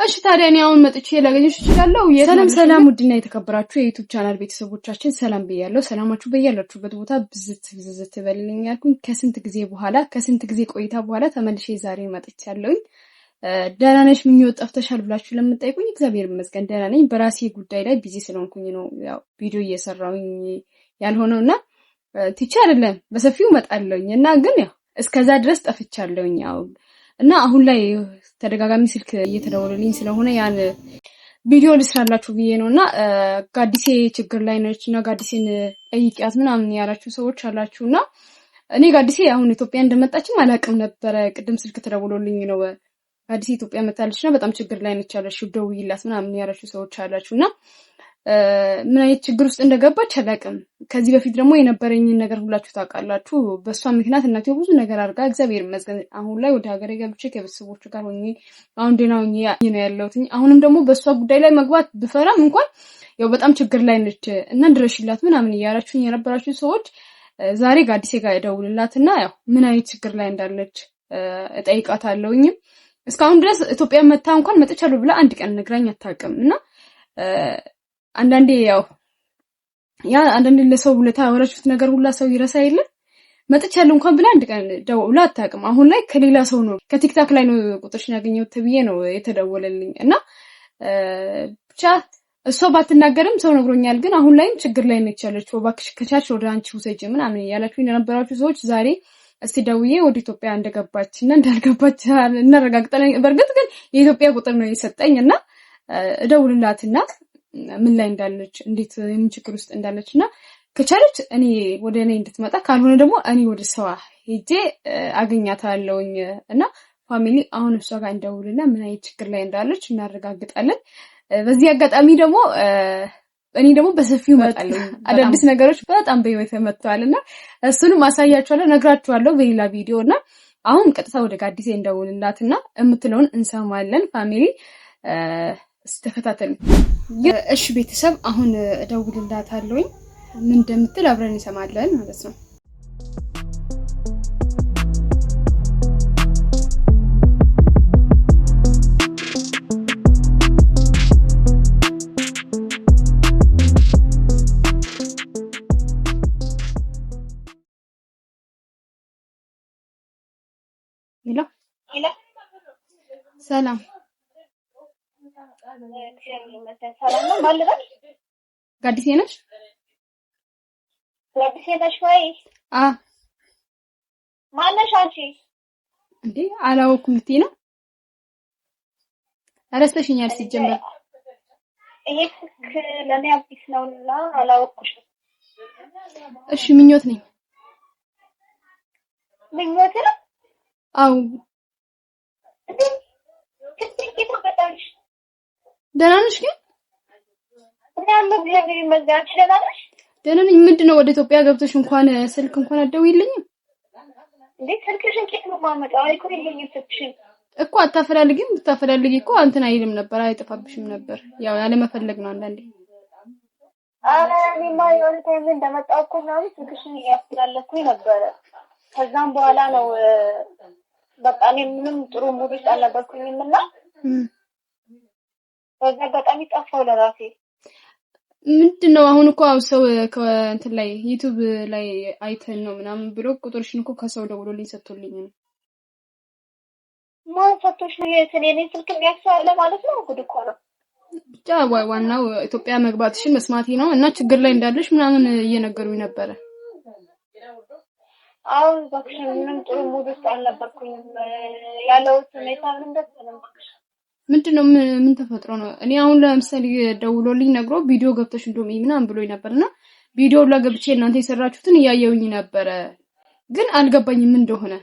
እሺ ታዲያ እኔ አሁን መጥቼ ላገኘሽ እችላለሁ? ሰላም ሰላም፣ ውድና የተከበራችሁ የ YouTube channel ቤተሰቦቻችን ሰላም ብያለሁ። ሰላማችሁ በያላችሁበት ቦታ ብዝት ብዝት ይበልልኝ ያልኩኝ ከስንት ጊዜ በኋላ፣ ከስንት ጊዜ ቆይታ በኋላ ተመልሼ ዛሬ መጥቻለሁኝ። ደህና ነሽ ምኞት ጠፍተሻል ብላችሁ ለምትጠይቁኝ እግዚአብሔር ይመስገን ደህና ነኝ። በራሴ ጉዳይ ላይ busy ስለሆንኩኝ ነው ያው ቪዲዮ እየሰራሁኝ ያልሆነው እና ትቼ አይደለም፣ በሰፊው እመጣለሁኝ እና ግን ያው እስከዛ ድረስ ጠፍቻለሁኝ። ያው እና አሁን ላይ ተደጋጋሚ ስልክ እየተደወለልኝ ስለሆነ ያን ቪዲዮ ልስራላችሁ ብዬ ነው። እና ጋዲሴ ችግር ላይ ነች እና ጋዲሴን ጠይቂያት ምናምን ያላችሁ ሰዎች አላችሁ። እና እኔ ጋዲሴ አሁን ኢትዮጵያ እንደመጣችም አላውቅም ነበረ። ቅድም ስልክ ተደውሎልኝ ነው ጋዲሴ ኢትዮጵያ መጣለች እና በጣም ችግር ላይ ነች ያለችው፣ ደውይላት ምናምን ያላችሁ ሰዎች አላችሁ። እና ምን አይነት ችግር ውስጥ እንደገባች አላውቅም። ከዚህ በፊት ደግሞ የነበረኝን ነገር ሁላችሁ ታውቃላችሁ። በእሷ ምክንያት እናቴ ብዙ ነገር አድርጋ እግዚአብሔር ይመስገን አሁን ላይ ወደ ሀገሬ ገብቼ ከቤተሰቦቹ ጋር ሆኜ አሁን ደህና ሆኜ ነው ያለሁት። አሁንም ደግሞ በእሷ ጉዳይ ላይ መግባት ብፈራም እንኳን ያው በጣም ችግር ላይ ነች እና ድረሽላት ምናምን እያላችሁኝ የነበራችሁ ሰዎች ዛሬ ጋዲሴ ጋር እደውልላትና ያው ምን አይነት ችግር ላይ እንዳለች እጠይቃታለሁኝም። እስካሁን ድረስ ኢትዮጵያ መታ እንኳን መጥቻለሁ ብላ አንድ ቀን ነግራኝ አታውቅም። እና አንዳንዴ ያው ያ አንዳንዴ ለሰው ውለታ ያወራችሁት ነገር ሁላ ሰው ይረሳ የለ፣ መጥቻለሁ እንኳን ብላ አንድ ቀን ደውላ አታውቅም። አሁን ላይ ከሌላ ሰው ነው፣ ከ TikTok ላይ ነው ቁጥርሽን ያገኘሁት ተብዬ ነው የተደወለልኝ። እና ብቻ እሷ ባትናገርም ሰው ነግሮኛል። ግን አሁን ላይም ችግር ላይ ነች ያለችው፣ እባክሽ ከቻልሽ ወደ አንቺ ውሰጂ ምናምን ያላችሁ የነበራችሁ ሰዎች ዛሬ እስቲ ደውዬ ወደ ኢትዮጵያ እንደገባች እና እንዳልገባች እናረጋግጣለን። በእርግጥ ግን የኢትዮጵያ ቁጥር ነው የሰጠኝ እና እደውልላትና ምን ላይ እንዳለች፣ እንዴት ምን ችግር ውስጥ እንዳለች እና ከቻለች እኔ ወደ እኔ እንድትመጣ፣ ካልሆነ ደግሞ እኔ ወደ ሰዋ ሄጄ አገኛታለሁኝ። እና family አሁን እሷ ጋር እንደውልና ምን አይነት ችግር ላይ እንዳለች እናረጋግጣለን። በዚህ አጋጣሚ ደግሞ እኔ ደግሞ በሰፊው እመጣለሁ። አዳዲስ ነገሮች በጣም በህይወት መጥተዋል እና እሱንም አሳያችኋለሁ፣ ነግራችኋለሁ በሌላ ቪዲዮ። እና አሁን ቀጥታ ወደ ጋዲሴ እንደውልላትና የምትለውን እንሰማለን። Family ተከታተሉ። እሺ ቤተሰብ፣ አሁን እደውልላታለሁኝ፣ ምን እንደምትል አብረን እንሰማለን ማለት ነው። Hello፣ ሰላም። ጋዲሴ ነሽ? ጋዲሴ ነሽ ወይ? አ ማነሽ አንቺ? እንዴ አላወኩም ልትይ ነው? ረስተሽኛል ሲጀመር። ይሄ ስልክ ለእኔ አዲስ ነውና አላወኩሽም። እሺ ምኞት ነኝ። ምኞት ነው? አው። ደህና ነሽ ግን? እኔ አለሁ እግዚአብሔር ይመስገን። አንቺ ደህና ነሽ? ደህና ነኝ። ምንድን ነው ወደ ኢትዮጵያ ገብተሽ እንኳን ስልክ እንኳን አትደውይልኝም? እንዴ ስልክሽን ከየት ነው የማመጣው? እኔ እኮ የለኝም ስልክሽን። እኮ አታፈላልጊም? ብታፈላልጊ እኮ እንትን አይልም ነበር፣ አይጠፋብሽም ነበር። ያው ያለመፈለግ ነው አንዳንዴ። ኧረ እኔማ የሆነ time እንደመጣሁ እኮ ምናምን ስልክሽን እያፈላለኩኝ ነበረ። ከዛም በኋላ ነው በቃ እኔ ምንም ጥሩ mood ውስጥ አልነበርኩኝም እና በዛ አጋጣሚ ጠፋሁ ለራሴ። ምንድን ነው አሁን እኮ ሰው ከእንትን ላይ YouTube ላይ አይተን ነው ምናምን ብሎ ቁጥርሽን እኮ ከሰው ደውሎልኝ ሰጥቶልኝ ነው። ማን ሰጥቶሽ ነው? የኔን ስልክ የሚያውቅ ሰው አለ ማለት ነው? ጉድ እኮ ነው። ብቻ ዋናው ኢትዮጵያ መግባትሽን መስማቴ ነው እና ችግር ላይ እንዳለሽ ምናምን እየነገሩኝ ነበረ። አዎ እባክሽ ምንም ጥሩ mood ውስጥ አልነበርኩኝም። ያለሁት ሁኔታ ምንም ደስ አይልም እባክሽ። ምንድን ነው ምን ተፈጥሮ ነው? እኔ አሁን ለምሳሌ ደውሎልኝ ነግሮ ቪዲዮ ገብተሽ እንደውም ምናምን ብሎኝ ነበር እና ቪዲዮ ላይ ገብቼ እናንተ የሰራችሁትን እያየሁኝ ነበረ፣ ግን አልገባኝም ምን እንደሆነ።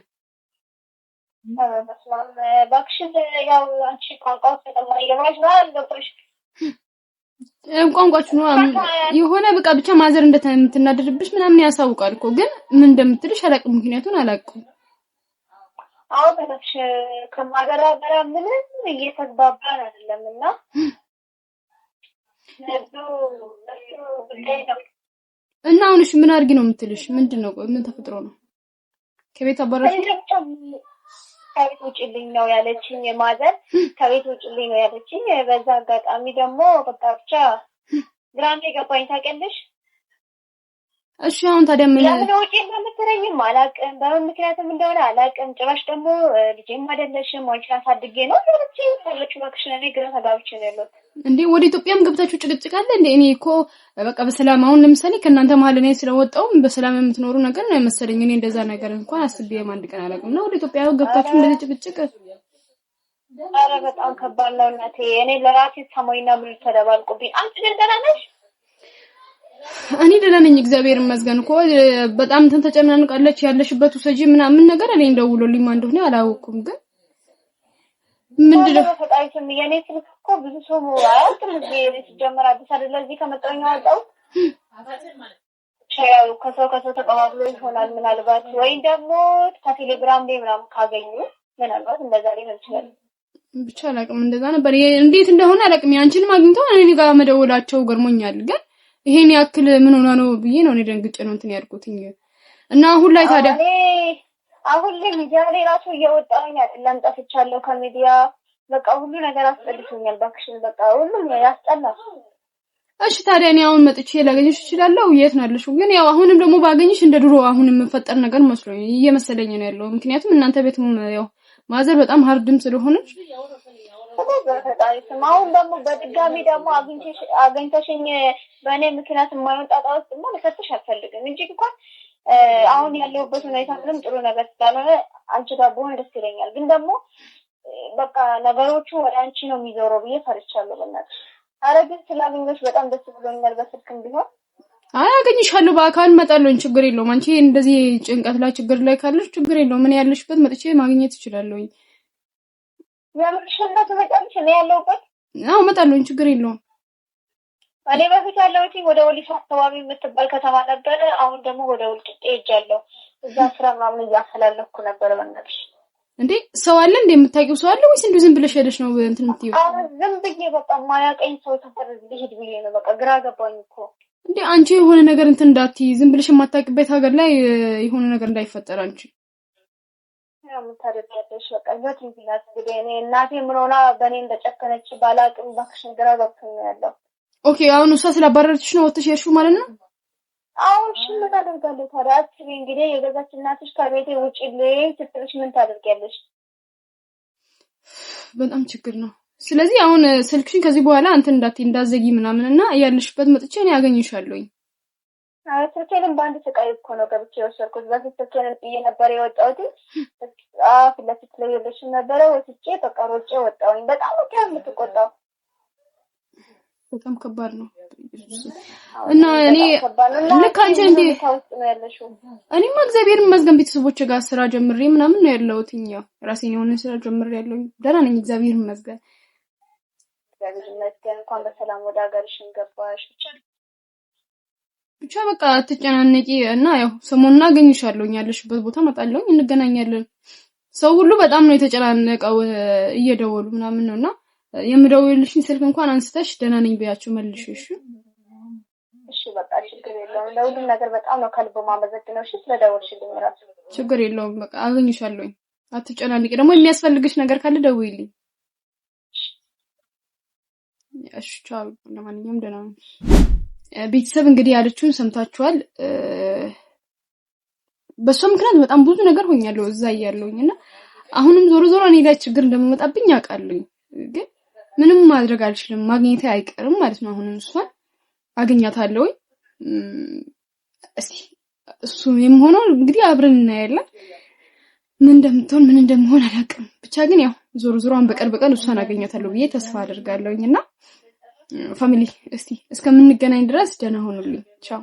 ኧረ በስመ አብ እባክሽን፣ ያው አንቺ ቋንቋው ስለማይገባሽ ነው አልገባሽ። ቋንቋችሁ ነው የሆነ በቃ ብቻ mother እንደምትናደድብሽ ምናምን ያሳውቃል እኮ፣ ግን ምን እንደምትልሽ አላውቅም፣ ምክንያቱን አላውቅም። አዎ በእናትሽ ከ mother ጋር ምንም እየተግባባን አይደለም እና እሱ ጉዳይ ነው። እና አሁን እሺ ምን አድርጊ ነው የምትልሽ? ምንድን ነው? ቆይ ምን ተፈጥሮ ነው? ከቤት አባራሽ? ከቤት ውጭልኝ ነው ያለችኝ። Mother ከቤት ውጭልኝ ነው ያለችኝ። በዛ አጋጣሚ ደግሞ በቃ ብቻ ግራ ነው የገባኝ ታውቂያለሽ። እሺ አሁን ታዲያ ምን ለምን ውጪ እንደምትለኝም አላውቅም፣ በምን ምክንያትም እንደሆነ አላውቅም። ጭራሽ ደግሞ ልጄም አይደለሽም አንቺን አሳድጌ ነው ያለችኝ። ሰለች እባክሽን፣ እኔ ግራ ተጋብቼ ነው ያለሁት። እንዴ ወደ ኢትዮጵያም ገብታችሁ ጭቅጭቅ አለ እንዴ? እኔ እኮ በቃ በሰላም አሁን ለምሳሌ ከእናንተ መሀል እኔ ስለወጣው በሰላም የምትኖሩ ነገር ነው የመሰለኝ። እኔ እንደዛ ነገር እንኳን አስቤም አንድ ቀን አላውቅም። እና ወደ ኢትዮጵያ ገብታችሁ እንደዚህ ጭቅጭቅ፣ ኧረ በጣም ከባድ ነው እናቴ። እኔ ለራሴ ሰማይና ምድር ተደባልቆብኝ። አንቺ ግን ደህና ነሽ? እኔ ደህና ነኝ እግዚአብሔር ይመስገን። እኮ በጣም እንትን ተጨናንቃለች። ያለሽበት ውሰጂ ምናምን ነገር እኔ እንደውሎልኝ ማን እንደሆነ አላወኩም። ግን ምንድነው ፈጣሪ ስም የኔ ስልክ እኮ ብዙ ሰው አያውቅም። እዚህ ሲጀመር አዲስ አይደለ እዚህ ከመጣሁኝ ያወጣሁት ያው ከሰው ከሰው ተቀባብሎ ይሆናል ምናልባት፣ ወይም ደግሞ ከቴሌግራም ላይ ምናምን ካገኙ ምናልባት እንደዛ ሊሆን ይችላል። ብቻ አላውቅም። እንደዛ ነበር እንዴት እንደሆነ አላውቅም። ያንቺንም አግኝተው እኔ ጋር መደወላቸው ገርሞኛል። ግን ይሄን ያክል ምን ሆና ነው ብዬ ነው እኔ ደንግጬ ነው እንትን ያልኩትኝ። እና አሁን ላይ ታዲያ አሁን ላይ ሚዲያ ላይ ራሱ እየወጣሁኝ አይደለም፣ ጠፍቻለሁ ከሚዲያ በቃ ሁሉ ነገር አስጠልቶኛል። እባክሽን በቃ ሁሉም ያስጠላል። እሺ ታዲያ እኔ አሁን መጥቼ ላገኝሽ እችላለሁ? የት ነው ያለሽው? ግን ያው አሁንም ደግሞ ባገኝሽ እንደ ድሮ አሁን የምፈጠር ነገር መስሎኝ እየመሰለኝ ነው ያለው። ምክንያቱም እናንተ ቤትም ያው mother በጣም hard ም ስለሆነች በፈጣሪ ስም አሁን ደግሞ በድጋሚ ደግሞ አግኝተሽኝ በእኔ ምክንያት የማይሆን ጣጣ ውስጥ ማ ልከትሽ አልፈልግም እንጂ እንኳን አሁን ያለሁበት ሁኔታ ምንም ጥሩ ነገር ስላልሆነ አንቺ ጋር ብሆን ደስ ይለኛል። ግን ደግሞ በቃ ነገሮቹ ወደ አንቺ ነው የሚዞረው ብዬ ፈርቻለሁ። በእናትሽ ኧረ ግን ስላገኘሁሽ በጣም ደስ ብሎኛል። በስልክም ቢሆን አይ አገኝሻለሁ፣ በአካል እመጣለሁኝ። ችግር የለውም። አንቺ እንደዚህ ጭንቀት ላይ ችግር ላይ ካለሽ ችግር የለውም። እኔ ያለሽበት መጥቼ ማግኘት እችላለሁኝ። የምርሽን ነው ትመጫለሽ? እኔ ያለሁበት አዎ እመጣለሁኝ። ችግር የለውም። እኔ በፊት ያለሁት ወደ ወሊሶ አካባቢ የምትባል ከተማ ነበረ። አሁን ደግሞ ወደ ውልቂጤ ሄጃለሁ። እዛ ስራ ምናምን እያፈላለኩ ነበረ። በእናትሽ እንዴ ሰው አለ እንዴ? የምታውቂው ሰው አለ ወይስ እንዲሁ ዝም ብለሽ ሄደሽ ነው እንትን የምትይው? አሁን ዝም ብዬ በቃ የማያውቀኝ ሰው ሰፈር ልሂድ ብዬ ነው። በቃ ግራ ገባኝ እኮ። እንዴ አንቺ የሆነ ነገር እንትን እንዳትዪ፣ ዝም ብለሽ የማታውቂበት ሀገር ላይ የሆነ ነገር እንዳይፈጠር አንቺ ምን ታደርጊያለሽ? በቃ ህይወት እንዲህ ናት። እንግዲህ እኔ እናቴ ምን ሆና በእኔ እንደጨከነች ባላውቅም እባክሽን ግራ ገብቶኛል ያለው። Okay አሁን እሷ ስላባረረችሽ ነው ወጥተሽ ሄድሽው ማለት ነው? አሁን እሺ ምን አደርጋለሁ ታዲያ? አስቢ እንግዲህ የገዛች እናትሽ ከቤቴ ውጪልኝ ስትልሽ ምን ታደርጊያለሽ? በጣም ችግር ነው። ስለዚህ አሁን ስልክሽን ከዚህ በኋላ እንትን እንዳትዪ እንዳትዘጊ ምናምን እና ያለሽበት መጥቼ እኔ አገኝሻለሁኝ። ስልኬንም በአንድ ስቃይ እኮ ነው ገብቼ የወሰድኩት። በፊት ስልኬን ጥዬ ነበር የወጣሁት። ፊት ለፊት ላይ የለሽም ነበረ። ወስጄ በቃ ሮጬ ወጣሁኝ። በጣም ነው የምትቆጣው። በጣም ከባድ ነው። እና እኔ ልክ አንቺ እንዴ እኔማ እግዚአብሔር ይመስገን ቤተሰቦቼ ጋር ስራ ጀምሬ ምናምን ነው ያለሁት። ያው ራሴን የሆነ ስራ ጀምሬ ያለሁኝ ደህና ነኝ፣ እግዚአብሔር ይመስገን። እግዚአብሔር ይመስገን። እንኳን በሰላም ወደ ሀገርሽን ገባሽ። ብቻ በቃ አትጨናነቂ እና ያው ሰሞኑን አገኝሻለሁኝ፣ ያለሽበት ቦታ እመጣለሁኝ፣ እንገናኛለን። ሰው ሁሉ በጣም ነው የተጨናነቀው እየደወሉ ምናምን ነውና የምደውልልሽን ስልክ እንኳን አንስተሽ ደህና ነኝ ብያቸው መልሽ። እሺ እሺ፣ በቃ ችግር የለውም። ለሁሉም ነገር በጣም ነው ከልብ ማመሰግነው። እሺ፣ ስለደወልሽልኝ እራሱ ችግር የለውም። በቃ አገኝሻለሁኝ፣ አትጨናነቂ። ደግሞ የሚያስፈልግሽ ነገር ካለ ደውይልኝ። እሺ፣ ቻው። ለማንኛውም ደህና ነው። ቤተሰብ እንግዲህ ያለችውን ሰምታችኋል። በሷ ምክንያት በጣም ብዙ ነገር ሆኛለሁ እዛ እያለሁኝ እና አሁንም ዞሮ ዞሮ እኔ ላይ ችግር እንደምመጣብኝ አውቃለሁኝ፣ ግን ምንም ማድረግ አልችልም። ማግኘቴ አይቀርም ማለት ነው። አሁንም እሷን አገኛታለሁኝ። እስቲ እሱ የምሆነው እንግዲህ አብረን እናያለን። ምን እንደምትሆን ምን እንደምሆን አላውቅም። ብቻ ግን ያው ዞሮ ዞሮ አሁን በቅርብ ቀን እሷን አገኛታለሁ ብዬ ተስፋ አደርጋለሁኝ እና family እስቲ እስከምንገናኝ ድረስ ደህና ሆኑልኝ። ቻው።